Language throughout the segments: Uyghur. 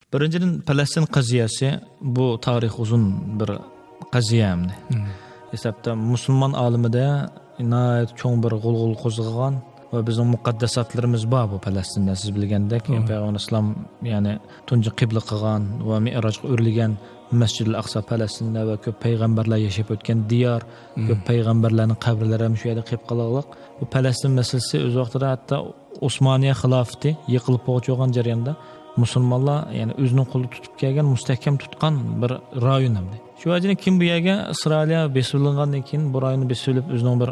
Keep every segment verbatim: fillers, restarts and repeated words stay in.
بىرىنچىدىن، پەلەستىن قەزىيەسى بۇ تارىخ ئۇزۇن بىر قەزىيە ئەمدى. ھېسابتا مۇسۇلمان ئالىمىدە ناھايىتى چوڭ بىر غۇلغۇلا قوزغىغان ۋە بىزنىڭ مۇقەددەساتلىرىمىز بار بۇ پەلەستىندە، سىز بىلگەندەك. پەيغەمبەر ئەلەيھىسسالام، يەنى تۇنجى قىبلە قىلغان ۋە مىئراجغا ئۆرلىگەن مەسجىدىل ئەقسا پەلەستىندە ۋە كۆپ پەيغەمبەرلەر ياشاپ ئۆتكەن دىيار، كۆپ پەيغەمبەرلەرنىڭ قەبرىلىرى ھەم شۇ يەردە قېلىپ قالغانلىق. بۇ پەلەستىن مەسىلىسى ئۆز ۋاقتىدا ھەتتا ئوسمانىيە خىلاپىتى يىقىلىپ بولغۇچە بولغان جەرياندا مۇسۇلمانلار، يەنى ئۆزىنىڭ قولىدا تۇتۇپ كەلگەن مۇستەھكەم تۇتقان بىر رايون ئەمدى. شۇ ۋەجىدىن كېيىن بۇ يەرگە ئىسرائىلىيە بېسىۋېلىنغاندىن كېيىن، بۇ رايوننى بېسىۋېلىپ ئۆزىنىڭ بىر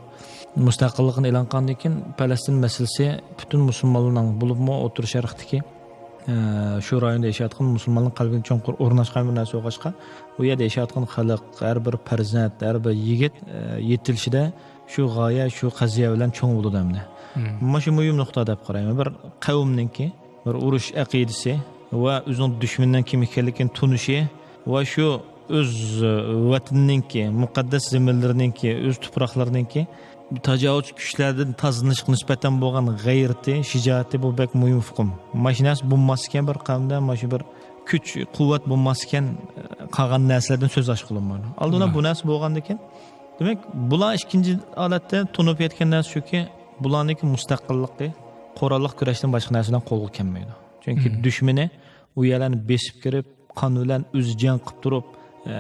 مۇستەقىللىقىنى ئېلان قىلغاندىن كېيىن، پەلەستىن مەسىلىسى پۈتۈن مۇسۇلمانلارنىڭ، بولۇپمۇ ئوتتۇرا شەرقتىكى، ئە، شۇ رايوندا ياشايدىغان مۇسۇلمانلار قەلبىگە چوڭقۇر ئورناشقان بىر نەرسە بولغاچقا، ئۇ يەردە ياشايدىغان خەلق، ھەر بىر پەرزەنت، ھەر بىر يىگىت، ئە، يېتىلىشىدە شۇ غايە، شۇ قەزىيە بىلەن چوڭ بولىدۇ ئەمدى. مانا شۇ مۇھىم نۇقتا دەپ قارايمەن. بىر قەۋمنىڭكى بىر ئۇرۇش ئەقىدىسى ۋە ئۆزىنىڭ دۈشمىنىنىڭ كىم ئىكەنلىكىنى تونۇشى ۋە شۇ ئۆز، ئە، ۋەتىنىنىڭكى، مۇقەددەس زېمىنلىرىنىڭكى، ئۆز تۇپراقلىرىنىڭكى تاجاۋۇزچى كۈچلەردىن تازىلىنىشقا نىسبەتەن بولغان غەيرىتى، شىجائىتى، بۇ بەك مۇھىم ئۇقۇم. مانا شۇ نەرسە بولماسكەن بىر قەۋمدە، مانا شۇ بىر كۈچ، قۇۋۋەت بولماسكەن، قالغان نەرسىلەردىن سۆز ئاچقىلى بولمايدۇ. ئالدىدا بۇ نەرسە بولغاندىكىن، دېمەك، بۇلار ئىككىنچى ھالەتتە تونۇپ يەتكەن نەرسە شۇكى، بۇلارنىڭكى مۇستەقىللىقى قوراللىق كۈرەشتىن باشقا نەرسە بىلەن قولغا كەلمەيدۇ. چۈنكى دۈشمىنى ئۇ يەرلەرنى بېسىپ كىرىپ، قان بىلەن ئۆزى جەڭ قىلىپ تۇرۇپ، ئە،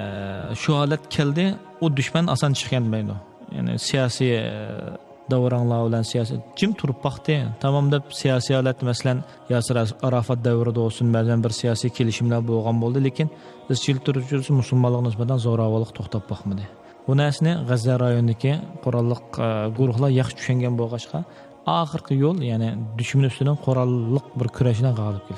شۇ ھالەت كەلدى، ئۇ دۈشمەن ئاسان چىقىپ كەتمەيدۇ. يەنى سىياسىي، ئە، داۋراڭلار بىلەن سىياسىي جىم تۇرۇپ باقتى. تامام دەپ سىياسىي ھالەت، مەسىلەن، ياسىر ئارافات دەۋرىدە بولسۇن، بەزەن بىر سىياسىي كېلىشىملەر بولغان بولدى، لېكىن ئىزچىل تۈركىيە مۇسۇلمانلىققا نىسبەتەن زوراۋانلىق توختاپ باقمىدى. بۇ نەرسىنى غەززە رايونىدىكى قوراللىق، ئە، گۇرۇھلار ياخشى چۈشەنگەن بولغاچقا، ئاخىرقى يول، يەنى دۈشمەن ئۈستىدىن قوراللىق بىر كۈرەش بىلەن غالىب كېلىش.